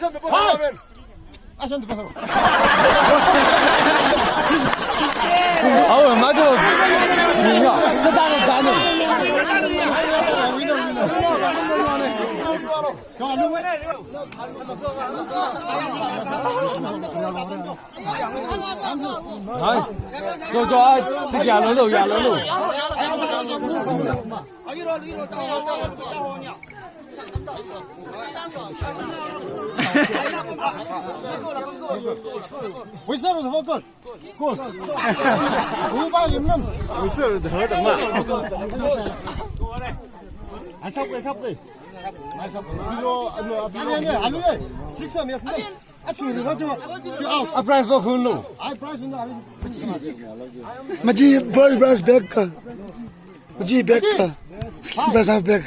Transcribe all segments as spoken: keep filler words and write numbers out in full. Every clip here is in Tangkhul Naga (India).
Hi. Asan tu pasal. Awo, maju. Iya. Kita ada tanya. Hai. Jo, jo, ai, si ya lo lo, ya lo lo. Wait, sir, the focus. Good. Who buy him? Wait, sir, the hurt. I shall play, shall play. I shall play. You know, no, I mean, yeah, I mean, yeah. Six and yes, no. Actually, what you, you out. A prize for who, no? I prize, no. Maji, boy, prize back. Maji, back. Skin prize half back.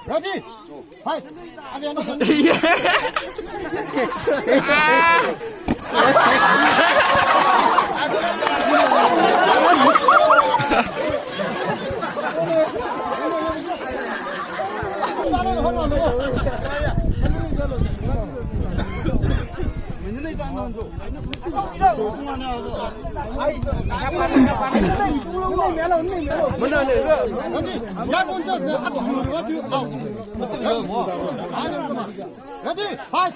Ready? Fight! Again. Ready? Fight!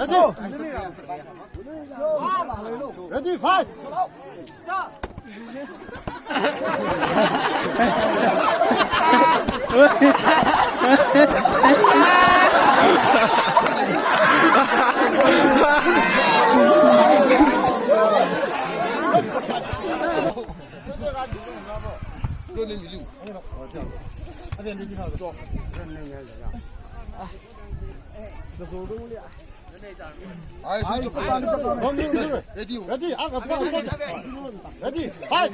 Ready? Ready, fight! Ready, ready, fight!